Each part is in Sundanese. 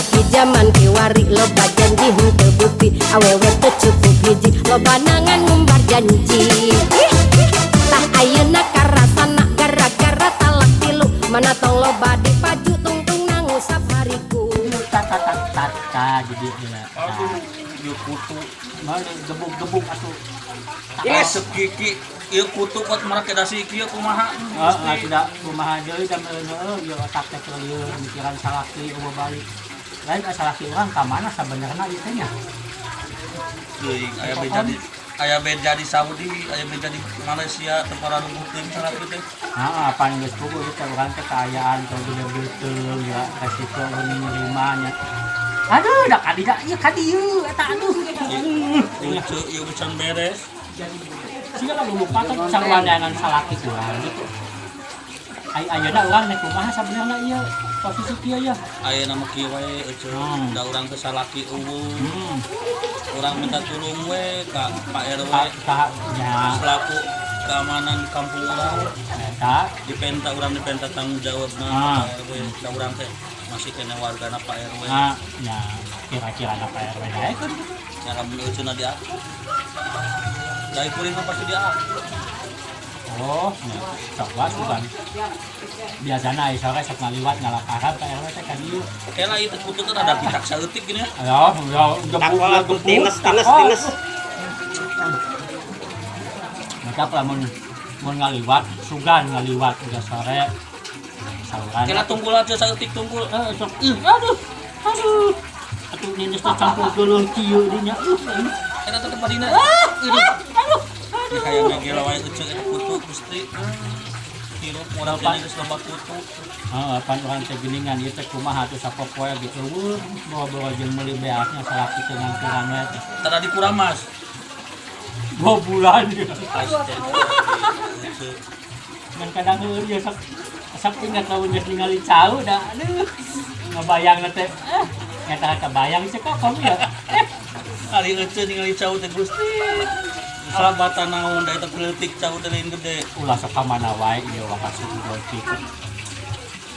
Salaki zaman kiwari loba janji henteu bukti, awewe teu cukup hiji, loba nangan ngumbar janji. Tah, ayeuna karasana gara-gara talak tilu, mana tong loba dipaju, tungtung ngusap hariku. Ta ta ta ta ta, jadi ya. Aduh, ieu kutu. Mau gebuk-gebuk atuh. Ini sekiki ieu kutu kuat marake dasi kieu kumaha? Heeh, tidak kumaha deui da heueuh ieu otak teh keur lieur mikiran salaki euweuh balik. Lain salaki urang ka mana sabenerna ieu teh nya? Teuing aya beja di Saudi, aya beja di Malaysia, teu pararugukeun salaki teh. Heeh, apan geus puguh ieu teh urang teh kaayaan teu gede beuteung ya resiko nerima nya. Aduh, da kadieu ieu kadieu eta, aduh. Lucu ieu can beres. Siga lah lupa kan sarwaneangan salaki urang gitu. Ai ayeuna urang nek kumaha sabenerna ieu posisi kieu ya? Aya nama kieu wae euceu. Da urang teh salaki euweuh. Urang minta tulung we ka Pak RW Ka nya selaku keamanan kampung urang. Eta. Dipenta urang, dipenta tanggung jawabna Pak RW. Da urang teh masih kena wargana Pak RW. Nah, ya kira-kira na Pak RW daekeun gitu. Ya lamun euceuna diatur. Da kuring mah pasti diatur. Oh, ya, coba sugan. Biasana ai sore sok ngaliwat ngalakaran Pak RW teh ka dieu. Kela itu kutu teh rada picak saeutik gini ya. Ya, ya gebuk Takol gebuk. tines tines tines. Maka lamun mun ngaliwat, sugan ngaliwat udah sore sauran. Kela tunggul aja saeutik tunggul. Eh, sok ih, aduh. Aduh. Atuh nyenes teh campur geuleuh kieu dinya. Ini. Eta teh padina. Aduh. Aduh. Di hayang ngagela wae euceu eta kutu Gusti. Hirup modal kene geus loba kutu. Heeh, pan urang teh geuningan ieu teh kumaha atuh sapopoe ge euweuh bawa-bawa jeung meuli beasnya salaki teh ngangkuran we teh. Tada di Kuramas. 2 bulan. Astagfirullah. Euceu. Ngan kadang heueuh ieu sok sok ingat lamun geus ningali cau da, aduh. Ngabayang teh eh nyata kebayang sih kok kamu ya. Eh, Ari euceu ningali cau teh Gusti. Salabatan naon da eta leutik cau teh lain gede. Ulah sok ka mana wae ieu wakasih botik.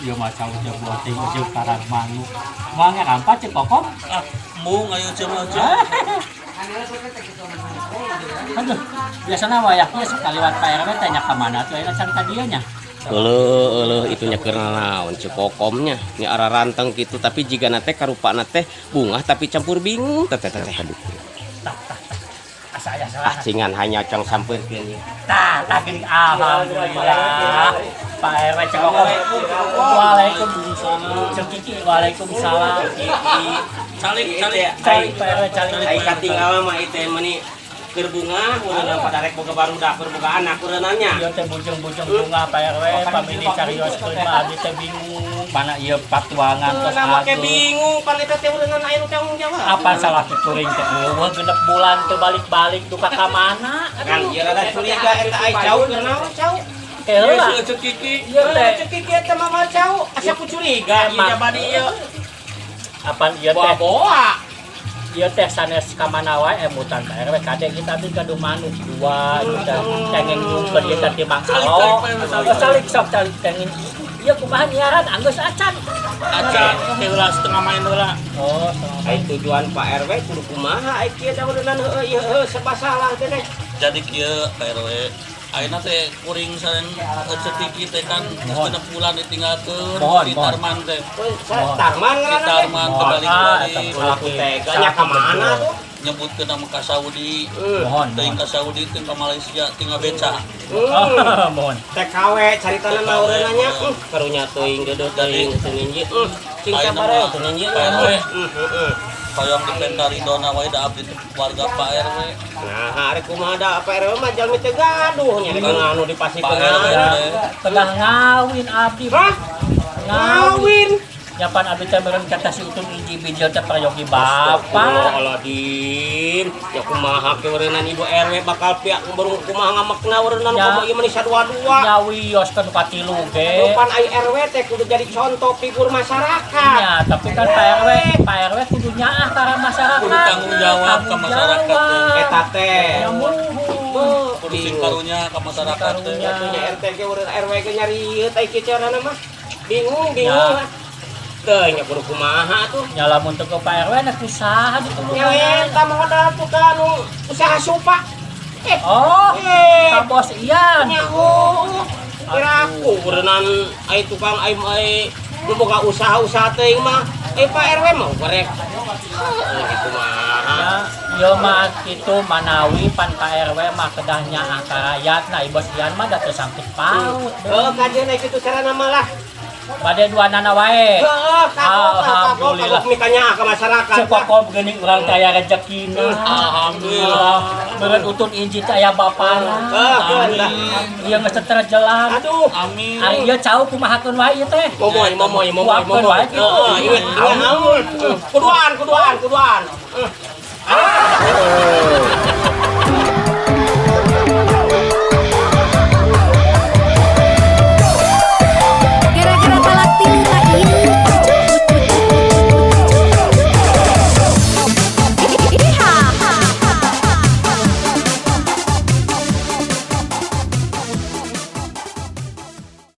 Ieu mah cau teh boting jeung karang manuk. Moal ngarampat cek kokom. Ah, embung ayo euceu mah euceu. Aduh, biasana wayahnya sok kaliwat Pak RW teh nya ka mana tuh ayeuna can ka dieu nya? Euleuh euleuh, itu nya keur naon Ceu Kokomnya nya arah ranteng gitu, tapi jigana teh karupana teh bungah tapi campur bingung teh teh teh. Tah tah tah. Asa aya Ah, salah. Cingan hanya cong sampeurkeun ieu. Tah tah geuning, alhamdulillah. Pak RW, Ceu Kokom. Waalaikumsalam. Ceu Kiki, waalaikumsalam. Calik calik. Calik Pak RW, calik. Ai katinggal mah ieu teh meuni keur bungah ureunna pada rek boga barudak, keur boga anak ureunannya. Ieu teh bujeng-bujeng bunga Pak RW, pamili carioskeun mah abdi teh bingung. Mana ieu patuangan tos Nah, make aduh. Bingung pan eta teh ureunnan aya nu tanggung jawab. Apa salah kuring teh euweuh 6 bulan teu balik-balik duka ka mana? Kan ieu rada curiga eta ai cau keur naon cau? Heula. Ieu Ceu Kiki. Ieu teh Ceu Kiki eta mah mah cau, asa ku curiga ieu jabadi ieu. Apan ieu teh Boa-boa. Ieu teh sanes ka mana wae emutan Pak RW, kade kita teh gaduh manuk dua gitu kenging nyungkeun ieu teh ti Mang Calik, Alo. calik, Pak RW, calik. Oh, calik sok calik kenging. Ieu kumaha nyiaran anggeus acan? Acan heula setengah main heula. Oh, Ai tujuan Pak RW kudu kumaha ai kieu da ureunnan heueuh ieu heueuh serba salah teh teh. Jadi kieu Pak RW. Ayeuna teh kuring sareng Ceu Kiki teh kan geus 6 bulan ditinggalkeun Mohon, di mohon. Tarman teh. Tarman Di ngaranna teh. Tarman Mohon. kebalik Ah, balik. eta Salaki tega nya ka mana tuh? Nyebutkeun nama ka Saudi. Mohon, Teuing mohon. ka Saudi, teuing ka Malaysia, tinggal beca. Mohon. TKW caritana mah ureunna nya. Karunya teuing deudeuh teuing teu ninji. Cing Ayeuna sabar mah, teu ninji. Pak RW. Heeh. Hoyong dipenta ridona wae da abdi teh warga Pak RW. Nah, arek kumaha da Pak RW mah jalmi teu gaduh nya rek nganu dipasikeun. Pak RW teh. Tengah ngawin abdi. Hah? Ngawin. Ngawin. Nyapan abdi teh meureun kata si Utun Inji bijil teh prayogi bapak. Astagfirullahaladzim. Ya kumaha ke ureunnan ibu RW bakal pihak burung kumaha ngamekna ureunnan Ya. komo ieu mah sadua-dua. Nyawios kan katilu ge. Rupan ai RW teh kudu jadi contoh figur masyarakat. Ya, tapi kan Pak RW, Pak RW kudu nyaah ka masyarakat. Kudu tanggung jawab ke Tanggung masyarakat teh. jawab. Eta teh. Ya muhun. Kudu sing karunya ka masyarakat teh. Karunya. Atunya RT ge urang RW ge nyari ieu teh kieu carana mah. Bingung, bingung. Ya. Teu nya kudu kumaha tuh. Nya lamun teu ke Pak RW na kusaha ditulungan. Nya eta modal tuh ka nu usaha supa. Eh, Oh, eh, ka bos Ian. Nya oh. Kira aku berenang ai tukang ai ai nu boga usaha-usaha teuing mah. Eh, Pak RW mah gorek. Eh, gitu mah. Ya, ieu mah kitu manawi pan Pak RW mah kedah nyaah ka rakyat, nah bos Ian mah da teu sangkut paut. Oh, kajian naik itu cara nama lah. Bade dua nana wae. Heeh, kagok, kagok, Alhamdulillah. kagok mitanya ke masyarakat. Cek kokom geuning urang teh aya rezekina. Alhamdulillah. Meureun utun inji teh aya bapana. Amin. Ieu geus terjelang. Aduh. Amin. Ari ieu cau kumahakeun wae ieu teh. Momoy, momoy, momoy, Kuapkeun momoy. wae kitu. Heeh, inget, inget. Kuduan, kuduan, kuduan. Ah.